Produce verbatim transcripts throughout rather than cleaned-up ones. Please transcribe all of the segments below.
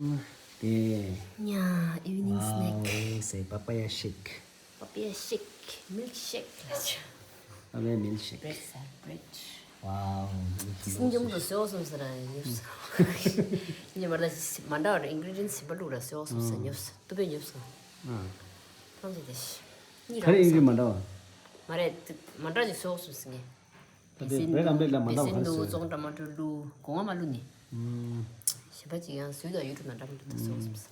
དེ། ཉ། evening snack. Wow, it's a papaya shake. Papaya shake, milk shake ལ་ཆ། Papaya milk shake. Bread ཟ་bread. Wow. སྲིན་འཇམ་དུ་སོ་སོམ་ཟ་ར་ཉོབ་སོ། ཉི་མ་ལ་མ་འདྲ་བར་ingredients ཞིམ་པ་བླུགས་ར་སོ་སོམ་ཟ་ཉོབ་སོ། ཏུ་པེ་ཉོབ་སོ། ཨ། ཐམས་ཅད་དེ་ཤི། གཉིས་ག་རེ་རང་ཨིན་རི་མ་འདྲ་བ། མ་རེད། མ་འདྲ་ཅིག་སོ་སོམ་ཟ་ངེ། ད་དེ་བེ་སིན་བེ་ཀམ་པེ་ལ་མ་འདྲ་བ་ག་རེ་ལུ་ཟེར། ཙོང་ཊ་མ་ཊོ་ལུ་གོང་བ་མ་ལུ་ནི། ཨུམ། ཞིམ་པ་ཅིག་ཡང་ཟོས་དང་ཡུ་ཊུབ་ན་འདྲ་མི་འདུག་ད་སོ་སོམ་ཟ།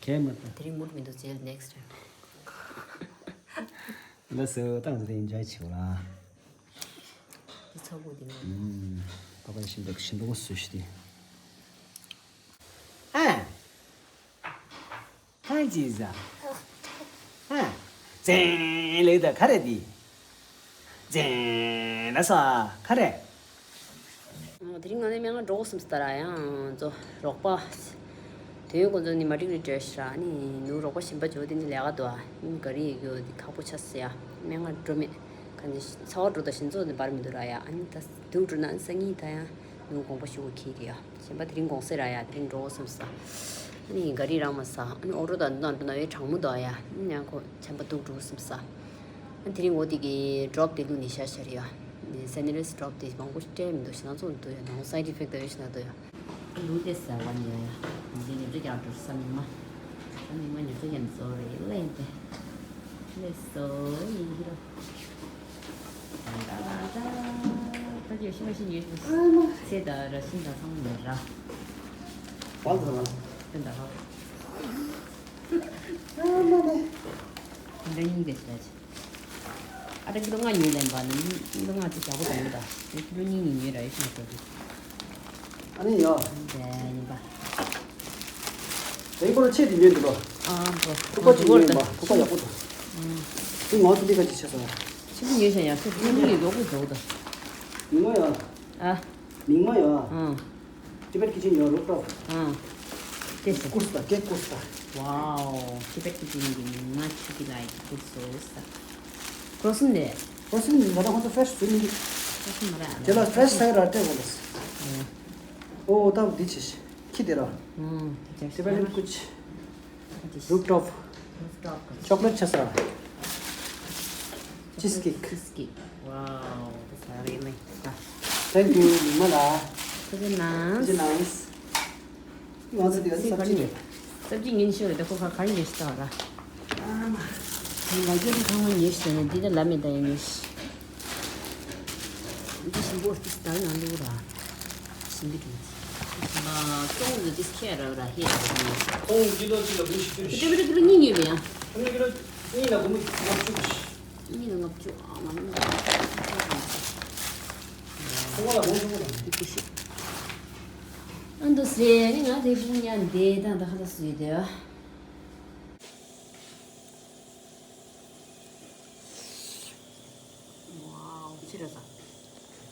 ཁྱད་མ་ད། དེ་རིང་མུར་མི་འདུག་ཇེལ་next time། ལ་སོ་ཏང་དེ་enjoy་བྱེད་ལ། དེ་ཚོ་གོ་དེ་ནོ། ཨུམ། པ་པ་ཤིན་ཏུ་ཤིན་ཏུ་གོ་སུ་ཤི་དེ། ཨ། ཧ་ཅི་ཟ། ཧ། ཙན་ལེ་ད་ག་རེ་དེ། ཙན་ལ་ས་ག་རེ། ཨོ། དེ་རིང་ང་ནི་སྨན་ཁང་འགྲོ་དགོས་བསམ་སྟ་ར་ཡང་ཚོ་རོགས་པ། དེ་ཡོད་ཁོང་ཚོ་ནི་མ་འགྲིག་རེད་བྲོས་ཤི་ར་ནི་ནུ་རོགས་པ་གཞན་པ་འཇོག་དེ་ནི་ལས་ཀ་འདུག་ཨ་ནི་ག་རེ་ཡོད་ཁག་པོ་ཆགས་སི་ཡ། སྨན་ཁང་འགྲོ་མེད་ག་ནི་ཚ་བ་འགྲོ་དང་ཞིང་ཚོགས་ནི་འབར་མི་འདུག་ར་ཡ། ཨ་ནི་ད་སྡུག་འགྲོ་ན་སང་ཉིན་ད་ཡང་ནུ་དགོངས་པ་ཞུ་དགོས་ཁེལ་རེད་ཡ། གཞན་པ་དེ་རིང་དགོངས་སེ་ར་ཡ། དེ་རིང་འགྲོ་དགོས་བསམ་ས། ཨ་ནི་ག་རེ་རང་མ་ས། ཨ་ནི་ཨོ་རོ་དང་འདི་དང་འགྲོ་ན་ཡོད་གྲང་མོ་འདུག་ཡ། ཨ་ནི་ཡང་ཁོ་ཆམ་པ་སྡུག་འགྲོ་བསམ་ས། དེ་རིང་འོ་དེ་གི་ཌོབ་དེ་བླུགས་ནས་བཞག་བཞག་རེད་ཡ། སེ་ནི་རེས་ཌོབ་དེ་མང་པོ་སྤྲད་མི་འདུག་ཞེ་ན་ཚོགས་མི་འདུག་ཡ། ནང་སའི་ཌི་ཕེག་ད་ཡོད་ཞེ་ན་འདུག་ཡ། ལུག་དེ་ཟ་བ་ཉོ་ཡ། འདི་ཉོ་ཚོ་ཀྱང་འགྲོ་ས་མི་མ། ས་མི་མ་ཉོ་ཚོ་ཀྱང་འཛོ་རེད་ལེན་ཏེ། ལེ་སོ་ཡིན་གྱི་རོ། ད་ད་ད་ད་ད་ཡོད་ཤི་མ་ཤི་ཉོས་ཚེ་ད་ར་ཤིང་ད་ཚང་མ་ཉོ་ར། བག་ཚ་བ། དེ་འདྲ་ཧ། ཨ་མ་ནི། འདི་གཉིས་ཀ་ཞིག་ཨ་ད་ཀི་ལོ་ལྔ་ཉོས་ལེན་པ་ནི་ཀི་ལོ་ལྔ་དེ་རྒྱག་པོ་དང་ཡོད་ད། ཀི་ལོ་གཉིས་གཉིས་ཉོས་ར་ཡོད་ཤིང་ཏོག་ཏོ། ཨ་ནི་ཡོ། འདི་ཡིན་པ། དེ་ཀོ་ལོ་ཆེ་དེ་ཉོས་འདུག་ལོ། ཨ་འགྲོ། ཐུག་པ་ཅིག་ཉོས་ཡིན་པ། ཐུག་པ་ཡག་པོ་འདུག་ཨ། དེ་ངོ་ཚོ་འདི་ག་ཅིག་ཆེ་སོང་། ཆེ་ཉོས་ཤ་ཡ་ཁྱོད་ཀི་ལོ་གཉིས་ཡོད་པོ་འགྲོ་ད། མི་ངོ་ཡོ། ཨ། མིང་མ་ཡོད་ཨ། ཨང་། Tibet Kitchen your rooftop། ཨང་། ཏེ་སེ། ཀུར་སྟ་ཀེ་ཀུར་སྟ། Wow, Tibet Kitchen གི་མིང་མ་ཆུ་གི་ལའི་ཀུར་སོ་སྟ། ཀྲོ་སིན་ལེ། ཀྲོ་སིན་མིང་ག་ད་ཁོང་ཚོ་ཕྲེཤ་བཟོས་མི་འདུག་ཀྲོ་སིན་མ་ར་ཨ་ལ། དེ་ལ་ཕྲེཤ་སའི་ར་སྤྲད་དགོས་ལ། ཨོ། ཨོ་ད་འདི་ཆེ་ཤི་ཁྱི་དེ་ར། ཨང་། Tibetan Kuch། Rooftop. Rooftop. Chocolate chasa. Cheesecake. Cheesecake. Wow, that's a really nice stuff. Thank you, Mala. Very nice. Very nice. You want to do something? Sabji ngin shu da ko kha kha ngin sta ra. Ma je kha ngin sta ne di da la me da ngin. འདི་ཞིམ་པོ་འདི་ལྟར་ཡང་བླུགས་ར། ཞིམ་པོ་འདུག་ཨ། ཀྲོང་འདི་འདི་ཁྱེར་ར་ར་ཧེ་ར་ར། ཁོང་ཀི་ལོ་གཅིག་ལ་དགུ་བཞི་བཅུ་བཞི། ཀི་ལོ་གཉིས་ཉོས་པ་ཡང་། ཁོང་ཀི་ལོ་གཉིས་ལ་དགུ་མོ་ལྔ་བཅུ་བཞི། གཉིས་ལ་ལྔ་བཅུ་ཨ་མ་ནི། ཁོང་ལ་དགུ་བཞི་བཅུ་བཞི། ཨ་འདུག་སེ་ནི་ང་དེ་བུ་ཉན་དེ་དང་ད་ཁ་ད་སུས་དེ། Wow, ཅི་རེད་ཟ།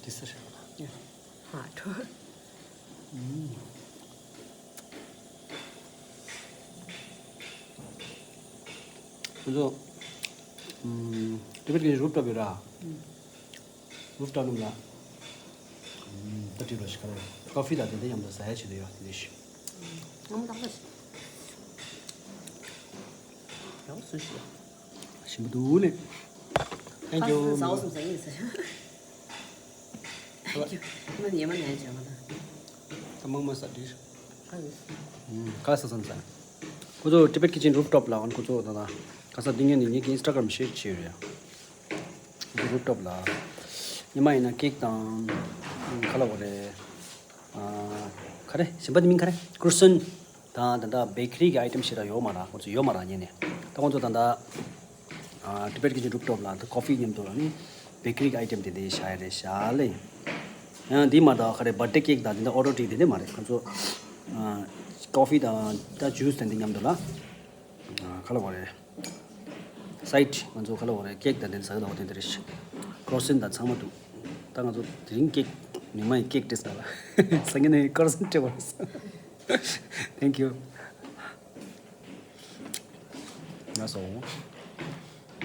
དེ་སུ་རེད། ཧ་ཐོ། ཁོ་ཚོ། ཨམ། Tibet གི་rooftop ཡོད་ར། Rooftop ནང་ལ། ད་ཏྲི་རོ་ཤི་ཁ་རེ། ཀོ་ཕི་དང་དེ་འདྲ་མཉམ་དུ་ཟ་ཡ་བྱེད་དུ་ཡོད་དེ་ནས་ཤི། ཨང་དག་པ་ཞིག་ཡག་པོ་བཟོས་ཤིག་ཞིམ་པོ་འདུག་ལེ། Thank you. ཟ་བ་སོང་ཟ་ཡིན་ཟ། Thank you. ང་ཉེ་མ་ཉན་བྱས་མ་ད། ད་མང་མ་ཟ་དུས། ཁ་ས་སོང་ཟ། ཁོ་ཚོ་Tibet Kitchen Rooftop ལ་ཨོན་ཁོ་ཚོ་ད་ད། ཁ་ས་འདི་ཉིན་ནི་ངེད་ཀྱི་Instagram share བྱས་ཡོད་ཡ། Rooftop ལ། ཉི་མ་ཡིན་ན་ཀེག་དང་། ཁ་ལ་བ་རེད། ཨ། ག་རེ་གཞན་པ་དེ་མིང་ག་རེ་ཀུར་སོན་དང་ད་ལྟ་བེ་ཀ་རི་གི་ཨའི་ཊེམ་ཞིག་ར་ཡོད་མ་ར། ཁོང་ཚོ་ཡོད་མ་ར་ཉན་ནས། ད་ཁོང་ཚོ་ད་ལྟ་ཨ། Tibet Kitchen Rooftop ལ་ད་ཀོ་ཕི་མཉམ་དུ་ར་ནི་བེ་ཀ་རི་གི་ཨའི་ཊེམ་དེ་འདྲ་བཞག་ཡ་རེད་ཤག་ལེ། ཡང་འདི་མ་གཏོགས་ག་རེ་birthday cake དང་དེ་འདྲ་ཨོ་རོ་ཊི་དེ་འདྲ་མ་རེད། ཁོང་ཚོ་ཨ། ཀོ་ཕི་དང་ད་ཇུས་དང་འདི་མཉམ་དུ་ལ། ཨ། ཁ་ལ་བ་རེད། སའི་ཌི་ང་ཚོ་ཁ་ལ་བ་རེད། ཀེག་དང་དེ་ཟ་གི་འདུག་དེ་འདྲ་རེད། ཀྲོ་སིན་དང་ཚང་མ་འདུག་ད་ང་ཚོ་དེ་རིང་ཀེག་ཉི་མ་ཡི་ཀེག་ཏེ་ཟ་ལ། སང་ཉིན་ནས་ཀྲོ་སིན་སྤྲད་པ་རེད། Thank you. ང་སོང་།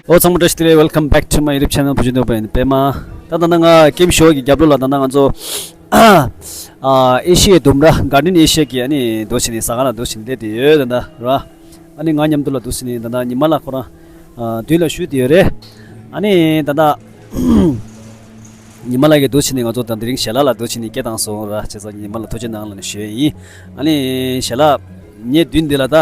ཨོ་ཚང་མ་བཀྲ་ཤིས་བདེ་ལེགས། Welcome back to my YouTube channel བུ་ཆུང་དོན་པ་ཡིན་པད་མ། ད་ད་ནང་ང་ཀེམ་ཤོ་གི་རྒྱབ་ལོགས་ལ་ད་ནང་ང་ཚོ། ཨ་ཨེ་ཤི་ཡའི་ལྡུམ་ར་གར་ཌེན་ཨེ་ཤི་ཡ་གི་ཨ་ནི་འདུག་བྱས་ནས་ཟ་ཁང་ལ་འདུག་བྱས་ནས་སླེབས་བསྡད་ཡོད་ད་ལྟ་ར། ཨ་ནི་ང་མཉམ་དུ་ལ་འདུག་བྱས་ནས་ད་ལྟ་ཉི་མ་ལགས་ཁོ་རང་ཨ་མདུན་ལ་བཞུགས་བསྡད་ཡོད་རེད། ཨ་ནི་ད་ལྟ་ཉི་མ་ལགས་ཀྱིས་འདུག་བྱས་ནས་ང་ཚོ་ད་དེ་རིང་ཞལ་ལག་ལ་འདུག་བྱས་ནས་སྐད་བཏང་སོང་ར། བྱས་ཙང་ཉི་མ་ལགས་ཐུགས་རྗེ་གནང་ལབ་ནས་ཞུ་ཡས་ཡིན། ཨ་ནི་ཞལ་ལག་ངའི་མདུན་འདི་ལ་ད་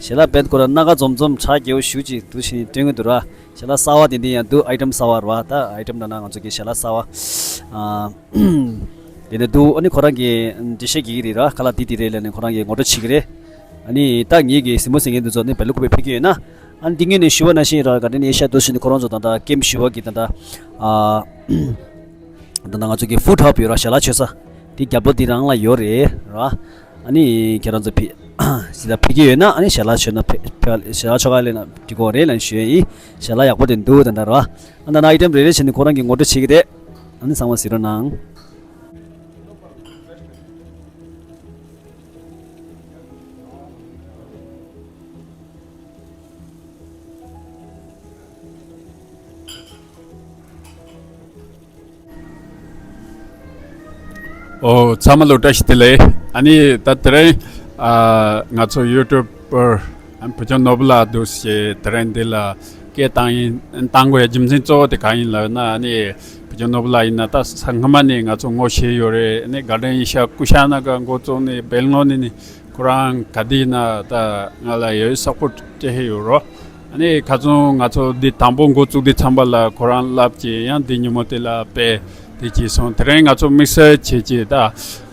ཞལ་ལག་བེད་ཁོ་ར་སྣ་ཁ་འཛོམས་འཛོམས་ཁྲག་རྒྱས་པོ་ཞེ་པོ་ཅིག་འདུག་བྱས་ནས་སྟོན་གྱི་འདུག་ར། ཞལ་ལག་གསར་བ་དེ་འདི་ཡང་འདུག་ཨའི་ཊེམ་གསར་བ་རེད་བ། ད་ཨའི་ཊེམ་འདྲ་ན་ང་ཚོ་གི་ཞལ་ལག་གསར་བ་ཨ་དེ་འདྲ་འདུག་ཨ་ནི་ཁོ་རང་གིས་འགྲེལ་བཤད་རྒྱག་གི་རེད་ར། ཁ་ལག་འདི་འདི་རེད་ལབ་ནས་ཁོ་རང་གིས་ངོ་སྤྲོད་བྱེད་ཀྱི་རེད། ཨ་ནི་ད་ངེད་ཀྱི་གཟིགས་མོ་གཟིགས་མཁན་འདི་ཚོ་ནི་བེ་ལ་ཀུ་པེ་ཕེབས་ཀྱི་ཡོད་ན། ཨ་ནི་འདི་སྔོན་ནས་ཞུ་བ་ནང་བཞིན་ར་གར་ཌེན་ཨེ་ཤི་ཡ་འདུག་བྱས་ནས་ཁོ་རང་ཚོ་ད་ལྟ་ཀེམ་ཞུ་བ་གི་ད་ལྟ་ཨ་ད་ལྟ་ང་ཚོ་གི་ཧྥུཌ་ཧབ་ཡོད་ར། ཞལ་ལག་མཆོད་ས་དེ་རྒྱབ་ལོགས་འདི་རང་ལ་ཡོད་རེད་ར། ཨ་ནི་ཁྱེད་རང་ཚོ་ཕི་སི་ད་ཕེབས་ཀྱི་ཡོད་ན་ཨ་ནི་ཞལ་ལག་མཆོད་ན་ཕེ་ཕེ་ཞལ་ལག་མཆོད་ག་སླེབས་ན་འགྲིག་གི་རེད་ལབ་ཞུ་ཡས་ཡིན། ཞལ་ལག་ཡག་པོ་དེ་འདུག་ད་ལྟ་ར། ཨ་ད་ན་ཨའི་ཊེམ་རེ་རེ་བྱས་ནས་ཁོ་རང་གིས་ངོ་སྤྲོད་བྱེད་ཀྱི་རེད། ཨ་ནི་ཚང་མ་གཟིགས་རོགས་གནང་། ཨོ་ཚང་མ་ལ་བཀྲ་ཤིས་བདེ་ལེགས། ཨ་ནི་ད་དེ་རིང་ཨ་ང་ཚོ་ཡུ་ཊུབ་པར་ཨ་བུ་ཆུང་ནོར་བུ་ལགས་འདུག་བྱས་དེ་རིང་འདི་ལ་སྐད་བཏང་ཡིན། བཏང་དགོས་ཡ་རྒྱུ་མཚན་གཙོ་བོ་དེ་གང་ཡིན་ལབ་ན། ཨ་ནི་བུ་ཆུང་ནོར་བུ་ལགས་ཡིན་ན་ད་སྔོན་མ་ནས་ང་ཚོ་ངོ་ཤེས་ཡོད་རེད། ཨ་ནི་གར་ཌེན་ཨེ་ཤི་ཡ་སྐུ་ཞབས་ནང་ག་འགོ་བཙུགས་ནས་སྦེལ་ཀོབ་ནས་ནི་ཁོ་རང་ག་དུས་ན་ད་ང་ལ་ཡོད་སག་པོ་ཊི་སྤྲད་ཧེ་ཡོད་རོ། ཨ་ནི་ཁ་སང་ང་ཚོ་འདི་དང་པོ་འགོ་བཙུགས་དུས་ཙམ་པ་ལ་ཁོ་རང་ལབ་ཀྱི་ཡང་འདི་ཉིན་མོ་དེ་ལ་དཔེ་དེ་བྱས་སོང་། དེ་རིང་ང་ཚོ་དམིགས་བསལ་བྱས་ཀྱི་ད་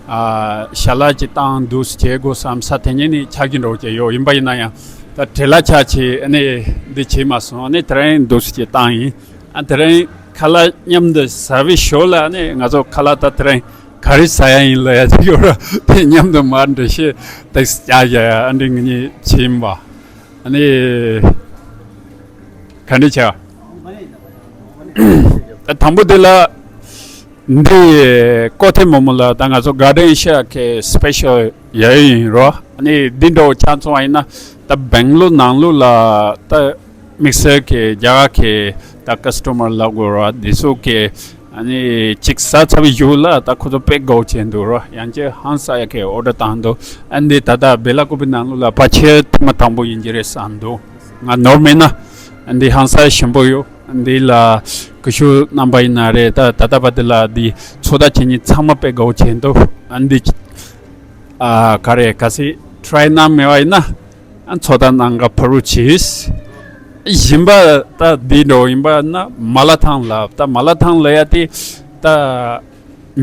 ཨ་ཞལ་ལག་ཅིག་བཏང་འདུག་བྱེད་དགོས་བསམ་ས་དེ་ཉིད་ནས་ཆགས་ཀྱི་འགྲོ་གི་ཡོད། ཡིན་པ་ཡིན་ན་ཡང་ད་བྲེལ་བ་ཆགས་བྱས་ཨ་ནི་འདི་བྱས་མ་སོང་། ཨ་ནི་དེ་རིང་འདུག་བྱས་བཏང་ཡིན། ཨ་དེ་རིང་ཁ་ལག་མཉམ་དུ་ཟ་བའི་ཞོར་ལ་ཨ་ནི་ང་ཚོ་ཁ་ལག་ད་དེ་རིང་ག་རེ་ཟ་ཡ་ཡིན་ལབ་ཡ་ཅིག་ཡོད་ར། དེ་མཉམ་དུ་མར་འགྲེལ་བཤད་དེ་རྒྱག་ཡ་ཨ་འདྲི་ངེད་གཉིས་བྱེད་ཡིན་པ། ཨ་ནི་ག་འདྲི་བྱ། ད་དང་པོ་དེ་ལ་འདི་ཀོ་ཐེ་མོ་མོ་ལ་ད་ང་ཚོ་གར་ཌེན་ཨེ་ཤི་ཡ་གི་སི་པེ་ཤལ་ཡ་ཡིན་རོ། ཨ་ནི་འདི་འདྲ་བོ་ཆ་མཚོན་པ་ཡིན་ན་ད་སྦེང་ལོར་ནང་ལོགས་ལ་ད། དམིགས་བསལ་གྱི་རྒྱ་གར་གྱི་ད་ཀ་སི་ཊོ་མར་ལབ་དགོས་ར། འདི་ཚོ་གི་ཨ་ནི་གཅིག་ཟ་ཚར་བའི་གཞུག་ལ་ད་ཁོ་ཚོ་དཔེ་དགའ་བོ་བྱས་འདུག་ར། ཡང་ཅིག་ཧང་སང་ཡ་གི་ཨོ་ཌར་བཏང་འདུག་ཨ་འདི་ད་ལྟ་བེ་ལ་ཀུ་པི་ནང་ལོགས་ལ་ཕལ་ཆེར་ཐེངས་མ་དང་པོ་ཡིན་གྱི་རེད་བསམ་འདུག་ང་ནོར་མེད་ན། ཨ་འདི་ཧང་སང་ཞིམ་པོ་ཡོད། ཨ་འདི་ལ་ཀུ་ཤུ་རྣམ་པ་ཡིན་ན་རེད། ད་ད་ལྟ་བར་དུ་ལ་འདི་ཚོད་ལྟ་བྱེད་མཁན་ཚང་མ་དཔེ་དགའ་བོ་བྱས་འདུག་ཨ་འདི་ཨ་ག་རེ་ག་སྲིད་ཊི་རའི་གནང་མེད་པ་ཡིན་ན། ཚོད་ལྟ་གནང་ག་ཕར་རུ་ཆིས། ཞིམ་པ་ད་འདི་འདྲ་ཡིན་པ་ན་མ་ལ་ཐང་ལ་ད་མ་ལ་ཐང་ལ་ཡ་དེ་ད་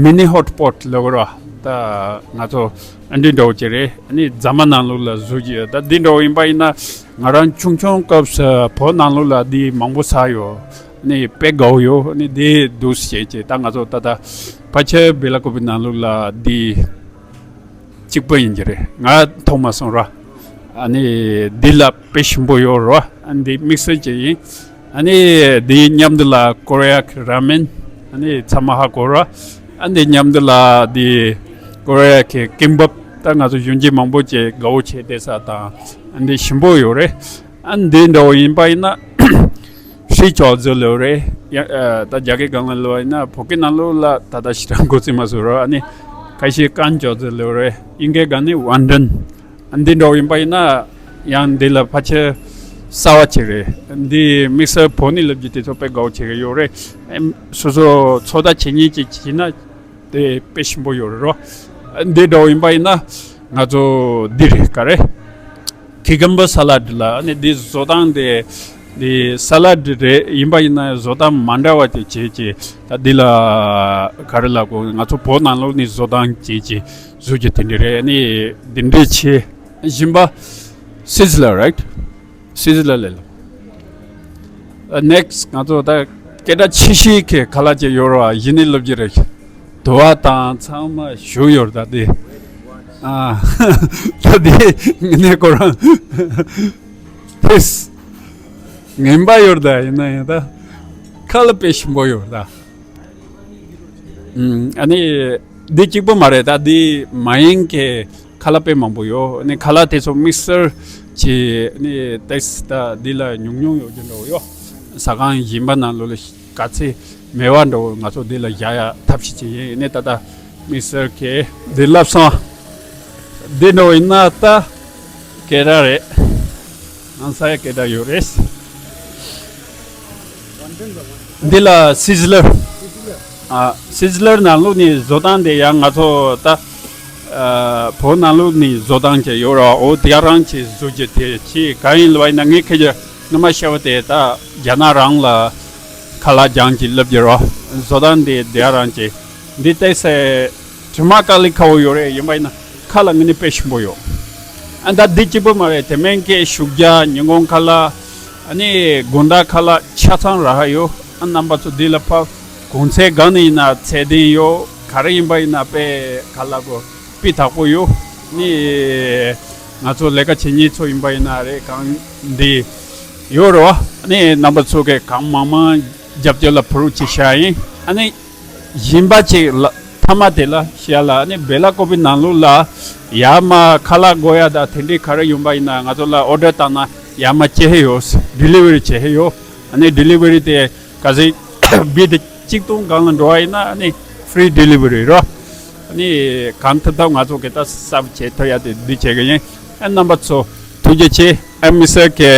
མི་ནི་ཧོཊ་སྤོཊ་ལབ་ར། ད་ང་ཚོ་ཨ་འདི་འདྲ་ཅིག་རེད། ཨ་ནི་རྫ་མ་ནང་ལོགས་ལ་བཟོ་གི་ཡོད། ད་འདི་འདྲ་ཡིན་པ་ཡིན་ན་ང་རང་ཆུང་ཆུང་སྐབས་སུ་བོད་ནང་ལོགས་ལ་འདི་མང་པོ་ཟ་ཡོད། ཨ་ནི་དཔེ་དགའ་བོ་ཡོད། ཨ་ནི་འདི་འདུག་བྱས་ཀྱི་ད་ང་ཚོ་ད་ད་ཕལ་ཆེར་བེ་ལ་ཀུ་པི་ནང་ལོགས་ལ་འདི། གཅིག་པ་ཡིན་གྱི་རེད། ང་མཐོང་མ་སོང་ར། ཨ་ནི་འདི་ལ་དཔེ་ཞིམ་པོ་ཡོད་ར། ཨ་འདི་དམིགས་བསལ་ཅིག་ཡིན། ཨ་ནི་འདི་མཉམ་དུ་ལ་ཀོ་རི་ཡ་གི་ར་མེན། ཨ་ནི་ཚང་མ་ཧ་གོ་ར། ཨ་འདི་མཉམ་དུ་ལ་འདི་ཀོ་རི་ཡ་གི་ཀིམ་བབ། ད་ང་ཚོ་གཞོན་སྐྱེས་མང་པོ་ཅིག་དགའ་བོ་བྱེད་བསྡད་ས་དང་། ཨ་འདི་ཞིམ་པོ་ཡོད་རེད། ཨ་འདི་འདྲ་བོ་ཡིན་པ་ཡིན་ན། ཧྲི་ཅོག་ཙེ་ལབ་རེད། ཡ་ཨ་ད་རྒྱ་སྐད་སྒང་ལ་ལབ་ཡིན་ན། བོད་སྐད་ནང་ལོགས་ལ་ད་ལྟ་ཞེ་དྲག་འགོ་ཚུགས་མ་སོང་ར། ཨ་ནི་ཁ་ཤས་ཀན་ཅོག་ཙེ་ལབ་རེད། དབྱིན་སྐད་སྒང་ནས་ཝན་ཌན། ཨ་འདི་འདྲ་བོ་ཡིན་པ་ཡིན་ན་ཡང་འདི་ལ་ཕལ་ཆེར་གསར་བ་ཅིག་རེད། འདི་དམིགས་བསལ་བོད་ནས་ལབ་རྒྱུ་དེ་ཚོ་དཔེ་དགའ་བོ་བྱེད་ཀྱི་ཡོད་རེད། ཨེམ་སོ་སོ་ཚོད་ལྟ་བྱེད་མཁན་ཅིག་བྱས་ན། དེ་དཔེ་ཞིམ་པོ་ཡོད་རེད་རོ། འདི་འདྲ་བོ་ཡིན་པ་ཡིན་ན་ང་ཚོ་འདི་རེད་ག་རེ། ཁི་ཀམ་བར་ས་ལ་ཌི་ལ་ནི་འདི་བཟོ་སྟངས་དེ་འདི་ས་ལ་ཌི་རེད། ཡིན་པ་ཡིན་ན་བཟོ་སྟངས་མ་འདྲ་བ་དེ་བྱེད་ཀྱི་ད་འདི་ལ་ག་རེ་ལབ་དགོས། ང་ཚོ་བོད་ནང་ལོགས་ནི་བཟོ་སྟངས་བྱེད་ཀྱི་བཟོ་རྒྱུ་དེ་འདྲ་རེད། ནི་འདི་འདྲས་བྱེད་བཞིན་པ་སི་ཛི་ལ་རའིཊ། སི་ཛི་ལ་ལེ་ལོ། ནེག་སི་ང་ཚོ་ད་སྐད་གྲགས་ཆེ་ཤོས་ཀྱི་ཁ་ལག་ཅིག་ཡོད་རེད་བ། གཞི་ནས་ལབ་རྒྱུ་རེད། དུ་བ་དང་ཚང་མ་བཞུགས་ཡོད་རེད་ད་དེ། ཨ་ད་དེ་ངེད་ནས་ཁོ་རང་ཐེས་ངན་པ་ཡོད་རེད་ད། ཡིན་ན་ཡང་ད་ཁ་ལག་དཔེ་ཞིམ་པོ་ཡོད་རེད་ད། ཨ་ནི་འདི་གཅིག་པོ་མ་རེད་ད། འདི་མ་ཡིན་གྱི་ཁ་ལག་དཔེ་མང་པོ་ཡོད། ཨ་ནི་ཁ་ལག་དེ་ཚོ་དམིགས་བསལ་གྱི་ཨ་ནི་ཏེས་ད་འདི་ལ་ཉུང་ཉུང་ཡོད་ཀྱི་འདྲ་བོ་ཡོད། ཟ་ཁང་གཞན་པ་ནང་ལོགས་ལ་ག་ཚད་མེད་པ་འདྲ་བོ་ང་ཚོ་འདི་ལ་བཞག་ཡ་ཐབས་ཤེས་བྱེད་ཡིན། ཨ་ནི་ད་ལྟ་ མི་སེར་གྱིས་འདི་ལབ་སོང་། འདི་ནོ་ཡིན་ན་ད་སྐད་གྲགས་རེད། ང་ས་ཡ་སྐད་གྲགས་ཡོད་རེད། འདི་ལ་སིཛ་ལར། ཨ། སིཛ་ལར་ནང་ལོགས་ནས་བཟོ་སྟངས་དེ་ཡང་ང་ཚོ་ད། ཨ། བོད་ནང་ལོགས་ནས་བཟོ་སྟངས་ཅིག་ཡོད་ར། འོ་དེ་རང་གིས་བཟོ་རྒྱུ་དེ་ཅིག་གང་ཡིན་ལབ་ཡིན་ན། ངས་ཁྱེད་ཀྱི་སྔོན་མ་བཤད་པ་དེ་ད་རྒྱ་ནག་རང་ལ་ཁ་ལག་སྦྱང་གི་ལབ་རྒྱུ་ར། བཟོ་སྟངས་དེ་དེ་རང་གིས་འདི་བལྟས་ཚེ། དྲི་མ་དཀའ་ལས་ཁག་པོ་ཡོད་རེད། ཡིན་པ་ཡིན་ན་ཁ་ལག་དངོས་གནས་དཔེ་ཞིམ་པོ་ཡོད། ཨ། ད་འདི་གཅིག་པོ་མ་རེད། དེ་མིན་གྱི་ཤུགས་རྒྱག་ཉིན་གུང་ཁ་ལག་ཨ་ནི་དགོང་དག་ཁ་ལག་ཆ་ཚང་རག་གི་ཡོད། ཨ། རྣམ་པ་ཚོ་འདི་ལ་ཕར་གུང་ཚིགས་སྒང་ནས་ཡིན་ན་ཚད་ལྡན་ཡོད། ག་རེ་ཡིན་པ་ཡིན་ན་དཔེ་ཁ་ལག་གོ་སྤུས་དག་པོ་ཡོད། ནི་ང་ཚོ་ལས་ཀ་བྱེད་མཁན་ཚོ་ཡིན་པ་ཡིན་ན་རེད། གང་འདི་ཡོད་རེད་བ། ནི་རྣམ་པ་ཚོ་གིས་གང་མང་མང་རྒྱབ་སྐྱོར་ལ་བོད་རོགས་བྱེད་ཤག་ཡིན། ཨ་ནི། གཞན་པ་ཅིག་ལ་མཐའ་མ་དེ་ལ་བཤད་ལ། ཨ་ནི་སྦེ་ལ་ཀོ་པི་ནང་ལོགས་ལ་ཡར་མར་ཁ་ལག་དགོས་ཡ་དང་དེ་འདྲའི་ག་རེ་ཡོང་པ་ཡིན་ན་ང་ཚོ་ལ་ཨོ་ཌར་བཏང་ན་ཡར་མར་སྐྱེལ་ཧེ་ཡོད། ཌི་ལི་ཝ་རི་བྱེད་ཧེ་ཡོད། ཨ་ནི་ཌི་ལི་ཝ་རི་དེ་ག་ཚོད་བི་དེ་གཅིག་སྟོང་སྒང་ལ་འགྲོ་བ་ཡིན་ན་ཨ་ནི་ཧྥི་རི་ཌི་ལི་ཝ་རི་རོ། ཨ་ནི་གང་ཐུབ་ཐབས་ང་ཚོ་གི་ད་གསར་བྱེད་ཐུབ་ཡ་དེ་འདི་བྱེད་གི་ཡིན། ཨ། རྣམ་པ་ཚོ་ཐུགས་རྗེ་ཆེ། ཨ། མི་སེར་གྱི་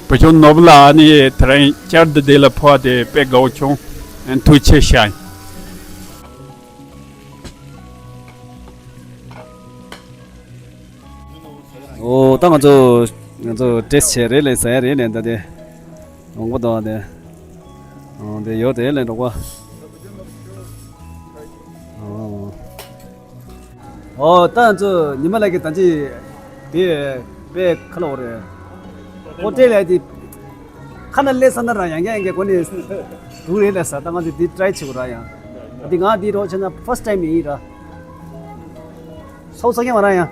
བུ་ཆུང་ནོར་བུ་ལགས་ཨ་ནི་དེ་རིང་བསྐྱར་དུ་འདི་ལ་ཕོབ་པ་དེ་དཔེ་དགའ་བོ་བྱུང་། ཐུགས་རྗེ་ཆེ་ཞུ། འོ། ད་ང་ཚོ་ང་ཚོ་ཊེ་སི་ཊི་བྱས་རེད་ལས་ཟ་ཡ་རེད་ལས། ད་དེ་འོང་པ་དང་དེ། འོ། དེ་ཡོད་དེ་ལས་འགྲོ་ག། འོ། ཨོ། ད་ང་ཚོ་ཉི་མ་ལགས་ཀྱིས་ད་ཅི་དེ་དཔེ་ཁ་ལོ་རེད། ཧོ་ཊེལ་ལ་དེ་ཁ་ན་ལས་ས་ན་ར་ཡང་ཡང་གི་སྒོ་ནས་འདུག་རེད་ལ་ས། ད་ང་ཚོ་དེ་ཊི་རའི་བྱེད་དགོས་ར་ཡང་། དེ་ང་དེ་རོགས་བྱས་ན་ཕར་སི་ཊི་ཊའིམ་ཡིན་ར། ཚ་བོ་ཚ་གྱང་མ་ར་ཡང་།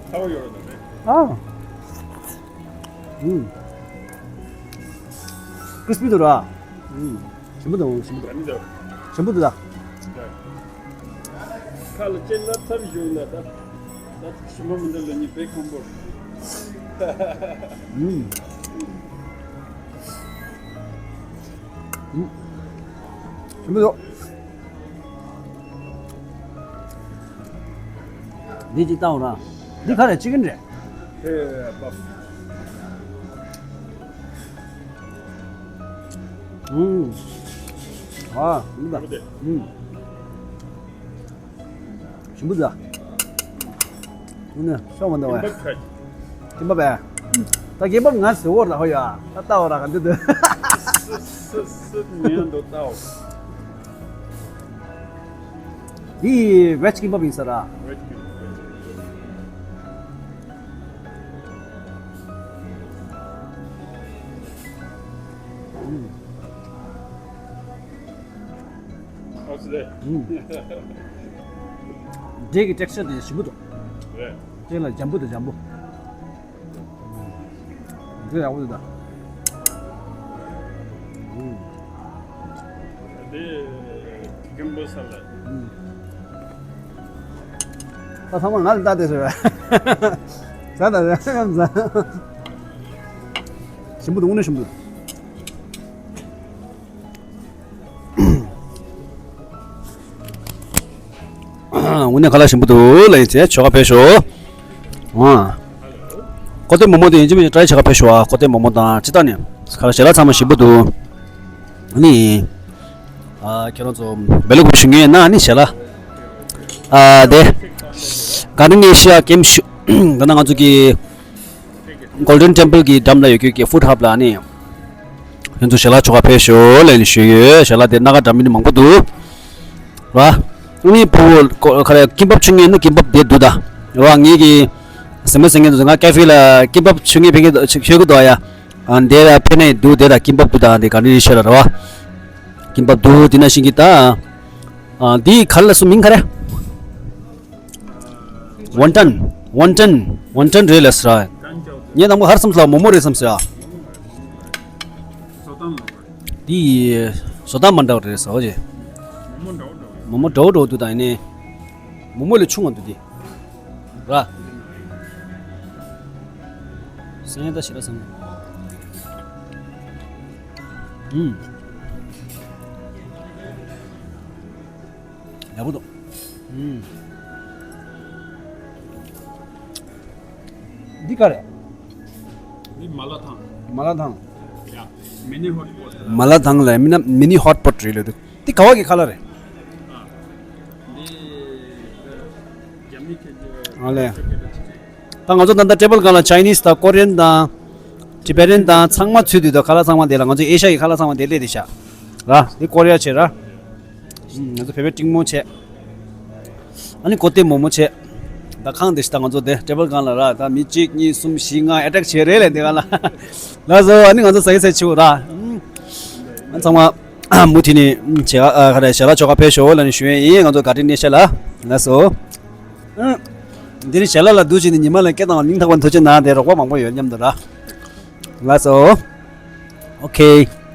ཚ་བོ་ཡོད་ར་ད་རེད། ཨ། ཨུམ། ཀྲིས་པི་འདུག་ར། ཨུམ། ཞིམ་པོ་འདུག་ཞིམ་པོ་འདུག་ཞིམ་པོ་འདུག་ད། ཁ་ལ་ཅན་ལ་ཚབ་བཞུགས་ལ་ད། ད་ཞིམ་པོ་མི་འདུག་ལ་ཉི་དཔེ་ཁམ་པོ། ཨུམ། ཨུམ། ཞིམ་པོ་འདུག་འདི་ཅིག་བཏང་ར། འདི་ག་རེ་ཅི་ཀིན་རེད། ཨེ། བབས། ཨུམ། ཨ། འདི་ད། ཨུམ། ཞིམ་པོ་འདུག་ཨ་ནི་ཤོག་མ་འདུག་བས། ཀིམ་པབ་བས། ད་ཀིམ་པབ་ང་ཟེར་བོ་ར་ཧོ་ཡ། ད་ལྟ་བ་ར་ག་འདི་འདུག་སི་སི་སི་ཉན་འདུག་ལྟ་བ། འདི་ཝེ་ཇི་ཀིམ་པབ་ཡིན་ས་ར། ཝེ་ཇི་ཀིམ་པབ། ཨུམ། ཨོ་ཙི་ལེ། ཨུམ། འབྲས་ཀྱི་ཊེག་སི་ཅར་དེ་ཞིམ་པོ་འདུག་རེད། སྤྱིར་ལ་འཇམ་པོ་དང་འཇམ་པོ། འདི་ཡག་པོ་འདུག་ད། ཨུམ། དེ་རྒན་པོ་ས་ལ། ཨུམ། ད་ཚང་མ་ང་ལ་ལྟ་དེ་ཟེར་བས། ཟ་ད་ཟ། ཞིམ་པོ་འདུག་དངོས་གནས་ཞིམ་པོ་འདུག་དངོས་གནས་ཁ་ལག་ཞིམ་པོ་འདུག་ལ་ཡིན་ཚེ་ཆོ་ག་ཕེབས་ཤོག་ཨ། ཀོ་ཏེ་མོ་མོ་དེ་ཡིན་གཅིག་མིན་གཅིག་ཊི་རའི་བྱེད་ག་ཕེབས་ཤོག་ཨ། ཀོ་ཏེ་མོ་མོ་དང་ཅི་ལྟར་ནས་ཁ་ལག་ཞལ་ལག་ཚང་མ་ཞིམ་པོ་འདུག་ཨ་ནི། ཨ། ཁྱེད་རང་ཚོ་སྦེལ་ཀོབ་བཞུགས་མཁན་ཡིན་ན་ཨ་ནི་ཞལ་ལག་ཨ། དེ། ག་ནི་ངས་ཤི་ཡ་ཀེམ་ཤུ། ད་ནང་ང་ཚོ་གི། Golden Temple གི་འགྲམ་ལ་ཡོད་ཁུལ་གྱི་ཧྥུཌ་ཧབ་ལ་ནི། ཁྱོད་ཚོ་ཞལ་ལག་ཆོ་ག་ཕེབས་ཤོག་ལབ་ནས་ཞུས་ཡོད། ཞལ་ལག་དེ་སྣ་ཁ་འདྲ་མིན་མང་པོ་འདུག་ར། ངའི་བུ་ག་རེ་ཀིམ་པབ་མཆོད་མཁན་ནི་ཀིམ་པབ་དེ་འདུག་ད། ར་ངེད་ཀྱི་སེམས་མ་སེང་གེ་འདུག་ང་ཀ་ཧྥེ་ལ་ཀིམ་པབ་མཆོད་མཁན་ཕེབས་མཁན་མཆོད་ཀྱི་འདུག་ཡ། ཨ། དེ་ལ་ཕེབས་ནས་འདུག་དེ་ལ་ཀིམ་པབ་འདུག་ད་དེ་ག་འདྲ་ཤེས་ལ་ར་བ། ཀིམ་པབ་འདུག་དེ་ན་ཤིང་གི་ད། ཨ། དེ་ག་རེ་ལ་སུ་མིང་ག་རེ། ཝོན་ཊན། ཝོན་ཊན། ཝོན་ཊན་རེད་ལབ་སོང་ར། ངས་དང་པོ་ཧར་སམ་སོང་མོ་མོ་རེད་བསམ་སོང་ཨ། འདི་བཟོ་སྟངས་མ་འདྲ་བ་རེད་ཟེར་བ་ཅེ། མོ་མོ་འདྲ་བོ་འདྲ་བོ་འདུག་ད་ཡིན་ནའི། མོ་མོ་ལས་ཆུང་བ་འདུག་དེ། ར། སེང་ད་ཞེ་དྲག་བསམ། ཨུམ། ཡག་པོ་འདུག་ཨུམ། འདི་ག་རེད། འདི་མ་ལ་ཐང་། མ་ལ་ཐང་། ཡ། མི་ནི་ཧོཊ་པོཊ། མ་ལ་ཐང་ལ་མི་ན་མི་ནི་ཧོཊ་པོཊ་རེད་ལ་འདུག་འདི་ག་བ་གི་ཁ་ལག་རེད། འདི་རྒྱ་མི་ཁེ་ཨ་ལས། ད་ང་ཚོ་ད་ལྟ་ཊེ་བལ་སྒང་ལ་ཆའི་ནིས་དང་ཀོ་རི་ཡན་དང་ཊི་བེ་ཊན་དང་ཚང་མ་ཚུད་དུས་ད་ཁ་ལག་ཚང་མ་དེ་ལ་ང་ཚོ་ཨེ་ཤ་ཡི་ཁ་ལག་ཚང་མ་དེ་སླེབས་བསྡད་ཤག་ར། འདི་ཀོ་རི་ཡ་བྱས་ར། ང་ཚོ་བོད་པའི་ཀྲིང་མོ་བྱས། ཨ་ནི་ཀོ་ཏེ་མོ་མོ་བྱས། ད་ཁང་དེ་ཞིག་ད་ང་ཚོ་དེ་ཊེ་བལ་སྒང་ལ་ར། ད་མི་གཅིག་གཉིས་གསུམ་བཞི་ལྔ་ཨེ་ཊེག་བྱས་རེད་ལས་འདི་ག་ལ། ལགས་སོ། ཨ་ནི་ང་ཚོ་ཟ་གི་ཟ་ཆེ་བོ་ར། ཨ་ཚང་མ་མུ་མཐུད་ནས་བྱེད་ག་ཨ་ག་རེ་ཞལ་ལག་མཆོད་ག་ཕེབས་ཤོག་ལབ་ནས་ཞུ་ཡས་ཡིན། ང་ཚོ་ག་ཏི་ནས་ཤ་ལ། ལགས་སོ། འདི་ནི་ཞལ་ལག་ལ་འདུག་བྱས་ནས་ཉི་མ་ལ་སྐད་བཏང་བ་སྙིང་ཐག་པ་ཐུགས་རྗེ་གནང་། དེ་རོགས་པ་མང་པོ་ཡོད་སྙམ་དུ་ར། ལགས་སོ། ཨོ་ཁེ།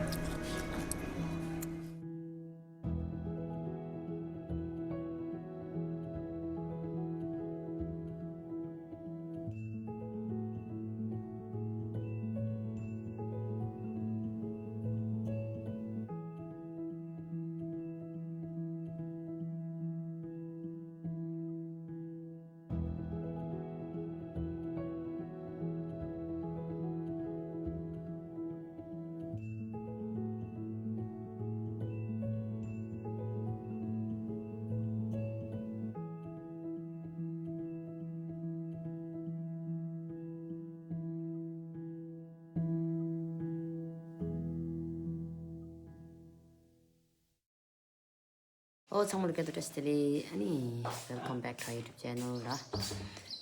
ཨོ་ཚང་མ་ལ་སྐད་དུ་བཀྲ་ཤིས་བདེ་ལེགས། ཨ་ནི་welcome back to our YouTube channel ལ།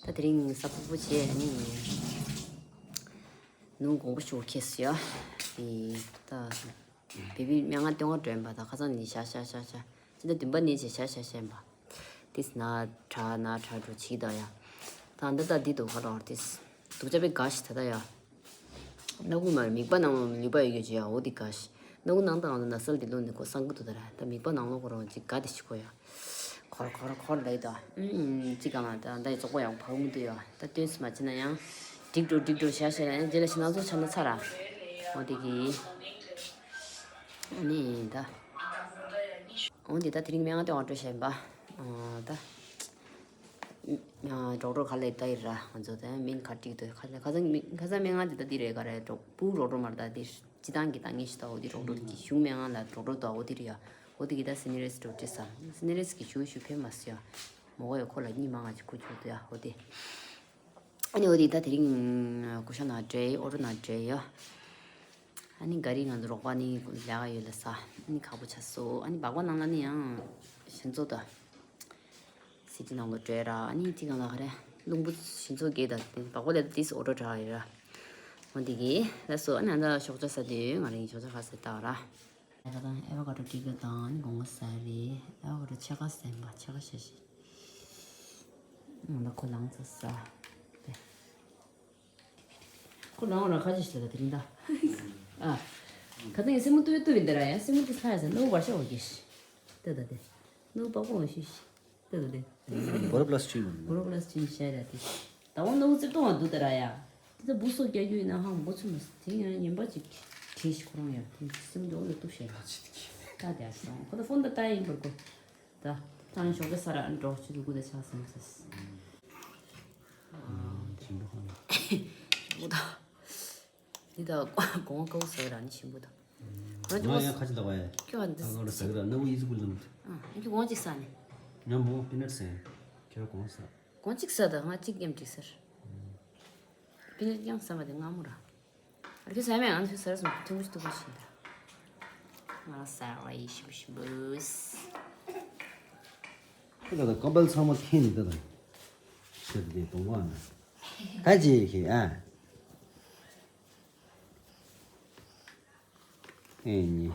ད་དེ་རིང་གཟའ་ཕུར་བུ་བྱས། ཨ་ནི་ནུ་དགོང་པོ་ཞོགས་ཁེས་ཡ། དེ་ད་བེ་བི་སྨན་ཁང་སྟོན་ག་འགྲོ་ཡིན་པ། ད་ཁ་སང་ནས་ཤ་ཤ་ཤ་ཤ་ཕྱི་ཟླ་བདུན་པ་ནས་བྱས་ཤ་ཤ་ཤ་ཡིན་པ། དེས་ན་དྲག་ན་དྲག་འགྲོ་ཅིག་ད་ཡ། ད་འདི་ད་འདི་འདུག་ག་རོགས་དེས་སྡུག་ཅག་པའི་དགའ་ཞིག་ད་ད་ཡ། སྣ་ཁུག་མར་མིད་པ་ནང་ལོགས་ལུད་པ་ཡོད་ཀྱི་ཡ། འོ་དེ་དགའ་ཞིག་སྣ་ཁུག་ནང་དང་ང་ཚོ་ན་སལ་དེ་ལོན་ནས་ཁོ་སང་གི་འདུག་ད་ར། ད་མིད་པ་ནང་ལོགས་ཁོ་རང་ཅིག་དགའ་དེ་ཞིག་ཁོ་ཡ། ཁོར་ཁོར་ཁོར་ལ་ཡི་ད། ཨུམ་ཅིག་གང་ལ་ད་ད་ཡི་བཙོག་པ་ཡང་བག་མི་འདུག་ཡ། ད་སྟོན་སི་མ་བྱེད་ན་ཡང་། འགྲིག་འགྲོ་འགྲིག་འགྲོ་བྱ་བྱ་ཡང་རྗེས་ལ་ཞིག་ནང་ཚོ་ཆ་ན་ཚ་ར། འོ་དེ་གི། ཨ་ནི་ད། འོ་འདི་ད་དེ་རིང་སྨན་ཁང་སྟོན་ག་འགྲོ་བྱས་ཡིན་པ། ཨ་ད། ཨ་ཌོག་ཊར་ག་ལ་ད་ཡིན་ར། ང་ཚོ་ད་སྨན་ག་འགྲིག་འདུག་ཁ་ཁ་སང་ཁ་སང་སྨན་ཁང་འདི་ད་འདི་རེད། ག་རེ་ཌོག་བུ་ཌོག་ཊར་མ་རེད། ད་འདི་སྤྱི་བཏང་གི་ད་ངས་ཤི་ད། འོ་འདི་ཌོག་ཊར་གི་གཞུང་སྨན་ཁང་ལ་ཌོག་ཊར་ད་འོ་འདི་རེད་ཡ། འོ་འདི་གི་ད་སི་ནི་རེས་ཌོག་ཊར་ས་སི་ནི་རེས་གི་ཞུ་ཞུ་ཕེབས་མ་སོང་ཡ། མོ་གོ་ཡ་ཁོ་ལ་གཉིད་མ་ང་ཅིག་ཁུ་ཆུ་འདུག་ཡ། འོ་དེ། ཨ་ནི་འོ་དེ་ད་དེ་རིང་སྐུ་ཤ་ན་འདྲེ་ཨོ་རོ་ན་འདྲེ་ཡ། ཨ་ནི་ག་རི་ང་ཚོ་རོགས་པ་ནི་ལས་ཀ་ཡོད་ལ་ས། ཨ་ནི་ཁག་པོ་ཆགས་སོ། ཨ་ནི་སྦག་སྦག་ནང་ལ་ནི་ཡང་ཞིང་ཚོ་ད་སི་ཊི་ནང་ལོ་བྲོས་ར། ཨ་ནི་ཅི་གང་ལ་ག་རེ་རླུང་བུ་ཞིང་ཚོ་གས་ད་སྦག་སྦག་ལས་ད་ཏིས་ཨོ་ཊོ་དྲག་ཡོད་ར། འོ་འདི་གི་ལ་སོ། ཨ་ནི་ཨ་ད་ཞོགས་ཇ་ཟ་དུས་ང་རང་ཞོགས་ཇ་ཁ་ཟས་བཏགས་ར། ད་ལྟ་ཨེ་ཝ་ཀ་ཌོ་ཏི་ག་དང་ནི་སྒོང་ང་ཟ་རེད། ཨེ་ཝ་ཀ་ཌོ་ཕྱེད་ཀ་ཟས་པ་ཕྱེད་ཀ་ཞེ་ཞེ། ང་ད་ཁོ་ལངས་ཚ་ས། ཁོ་ལངས་ར་ཁ་ཅིག་ཞིག་ལ་དེ་རིང་ད། ཨ། ཁ་ཚང་ཡི་སེན་མོ་ཏུ་ཏུ་ཡིན་ད་ར་ཡ། སེན་མོ་ཏུ་ཚ་ཡ་ས་ནུ་བར་ཤ་བ་གེ་ཤི། ད་ད་དེ། ནུ་པག་པོ་ཤི་ཤི། ད་ད་དེ། བོ་རོ་པ་ལ་སི་ཅི་ཡིན། བོ་རོ་པ་ལ་སི་ཅི་ཤ་ར་དེ། ད་འོ་ནུ་ཙི་ཏོང་བ་འདུག་ད་ར་ཡ། དེ་ད་བུ་སོ་རྒྱ་རྒྱུ་ཡིན་ན་ཧང་མོ་ཚུ་མ་སི་དེ་ཡང་ཉན་པ་ཅིག་བྲིས་ཤི་ཁོ་རང་ཡ། དེ་སེན་མོ་ཏུ་འོ་ལ་ཏུ་ཤ་ར། ད་དེ་ཨ་སི་ཏོང་ཁོ་ད་ཕོན་ད་ལྟ་ཡིན་པར་གོ། ད་ཐང་ཞོགས་ཀྱི་ས་ར་འགྲོ་ཆུ་དུ་གུ་ད་ཆགས་སོང་ཟེར། ཞིམ་པོ་ཧ་ལ། ཞིམ་པོ་ད། འདི་ད་སྒོང་ཀའུ་ཟ་ར་ནི་ཞིམ་པོ་ད། ང་ཡང་ཁ་ཅིག་ལ་བ་ཡ། ཁྱོད་ཨ་འདི་ཁ་ཀའུ་ཟ་གི་ར་སྣ་བུ་ཡིད་གཟུགས་ཀུན་ལ་མི་འདུག་ཨ་ཁྱོད་སྒོང་གཅིག་ཟ་ནི། ཉམ་པོ་པི་ནཊ་ཟ། ཁྱོད་སྒོང་ཟ། སྒོང་གཅིག་ཟ་ད་ང་གཅིག་ཡམ་གཅིག་ཟ། པི་ནཊ་ཡང་ཟ་མ་དེ་མངར་མོ་ར། ཨ་ཁྱོད་ཟ་མེད་ཨ་ཁྱོད་ཟ་ར་སོང་ཐུང་ངུ་ཞིག་ཐུག་པ་ཞིག་ད། ང་ཟ་བ་ཡི་ཞིམ་ཞིམ་བུས། ཁྱོད་ད་ཀམ་པལ་ཚང་མ་ཁྱེར་ནས་ད་ད། ཤེད་དེ་གཏོང་བ་ན། ད་ཅི་ཁྱེད་ཨ། ཨེ་ནི།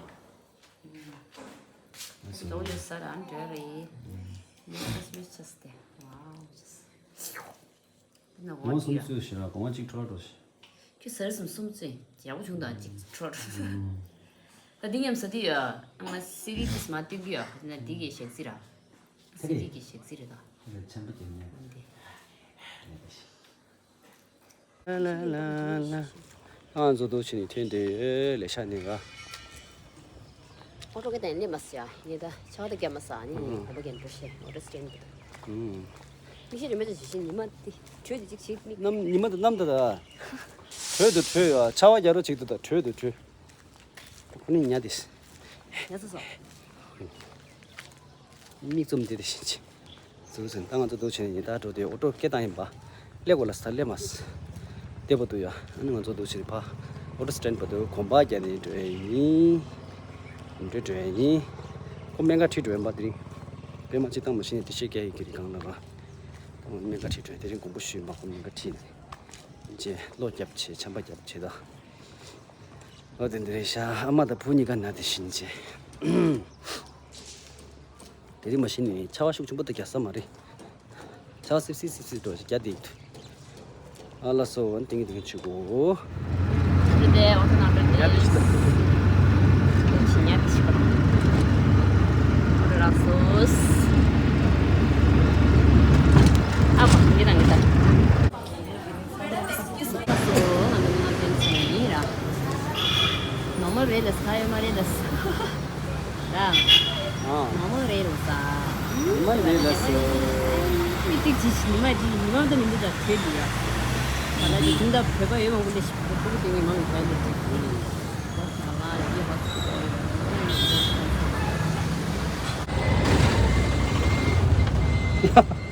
ཨ་སི། ལོ་ཡོད་ས་རང་འདྲ་རེད། ཡོད་ས་མི་ཆགས་ཏེ། ཝའོ། ང་སུམ་ཅུ་ཞེ་ར་གོང་གཅིག་འཕྲོ་འགྲོ་ཞེ། ཁྱོད་ཟེར་སུམ་སུམ་ཅུ་ཡག་པོ་བྱུང་དང་གཅིག་འཕྲོ་འགྲོ། ད་འདི་ཉམས་ས་དུས་ཡ། ང་སི་རི་ཏིས་མ་བཏུས་གི་ཡ། ན་འདི་གི་ཞག་རྩི་ར། སི་རི་གི་ཞག་རྩི་རེད་ད། ཆེན་པོ་དེ་ནས། འདི། ལ་ལ་ལ་ལ། ང་ཚོ་འདུག་ཕྱིན་ནས་ཐོན་ཏེ་ལས་ཤག་ནས་ག་ཨོ་ཊོ་སྐད་བཏང་ནས་སླེབས་མ་སོང་ཡ། ངས་ད་ཆར་པ་ད་བརྒྱབ་མ་སོང་། ཨ་ནི་ངས་གོམ་པ་རྒྱག་འགྲོ་ཤེས། ཨོ་ཊོ་སི་ཊེན་ཌི་དུ། ཨུམ། མིག་ཤེལ་རིན་པོ་ཆེ་ཇི་བཞིན་ཉི་མ་འདི་དྲོད་དེ་གཅིག་བྱེད་མིག་གནམ་ཉི་མ་དང་གནམ་ད་ད། དྲོད་དུ་དྲོད་ཡ། ཆར་པ་རྒྱག་རོགས་བྱེད་དུ་ད། དྲོད་དུ་དྲོད། ཁོ་ནི་ཉ་དེ། ཉ་ཚ་སོ། མིག་བཙུམ་དེ་དེ་བཞིན་ཆེ། ཟུར་ཟིན་ད་ང་ཚོ་འདུག་བྱས་ནས་ཉིན་ལྟར་འགྲོ་དུས་ཨོ་ཊོ་སྐད་བཏང་ཡིན་པ། སླེབས་དགོས་ལ་ས་སླེབས་མ་སོང་། བདེ་པོ་འདུག་ཡ། ཨ་ནི་ང་ཚོ་འདུག་བྱས་ནས་ཕ། ཨོ་ཊོ་སི་ཊེན་ཌི་བར་དུ་གོམ་པ་རྒྱག་ནས་འགྲོ་ཡ་ཡིན། འགྲོ་འགྲོ་ཡ་ཡིན། ཁོ་སྨན་ཁང་ཁྲིད་འགྲོ་ཡིན་པ་དེ་རིང་། པད་མ་གཅིག་བཏང་མ་ཤེས་ནས་དེ་ཤེས་སྐད་ཡིག་གི་རིང་གང་ལ་ར། ད་སྨན་ཁང་ཁྲིད་འགྲོ་ཡ། དེ་རིང་དགོང་པོ་ཞུས་ཡིན་པ། ཁོ་སྨན་ཁང་ཁྲིད་ནས། རྗེས་གློ་རྒྱབ་བྱས་ཆམ་པ་རྒྱབ་བྱས་ད། ཨོ་དེ་འདི་རེད་ཤག་ཨ་མ་དང་བུ་གཉིས་ཀ་ན་དེ་བཞིན་བྱས། དེ་རིང་མ་གཞི་ནས་ཆར་པ་ཤུགས་ཆེན་པོ་དེ་རྒྱག་ས་མ་རེད། ཆར་པ་སིབ་སིབ་སིབ་སིབ་འགྲོ་ཞིག་རྒྱག་བསྡད་ཡོད། ཨ་ལ་སོ་ཨ་ནི་ཏིང་ཏིང་ཆུ་གོ། དེ་འདྲའི་འོ་ཐ་ནང་འགྲོ་ཉ་དེ་ཤི་ད། ཉ་དེ་ཤི་པ་དང་། ཨོ་ར་སོ་སི། ཨ་མ་ངེད་དང་ངེད་དང་། སོ་ང་ཚོ་ནང་བསྟན་ཚོ་ཡིན་ར། ནོར་མལ་རེད་ལ་ས་ཡོད་མ་རེད་ལ་ས། ར། ཨ། ནོར་མལ་རེད་ལ་ས། ནོར་མལ་རེད་ལ་ས། མི་གཅིག་ཅིག་ཉི་མ་གཅིག་ཉི་མ་ད་མི་འདུག་ད་བྲོས་འདུག་ཡ། ད་ལ་ཅིག་དེང་ད་བོད་པ་ཡོད་མང་པོ་ལས་ཤིག་བོད་པ་དེ་ངའི་མང་གི་བོད་ལ་ཅིག་ཡིན། ད་ལ་ཡི་ཧོ།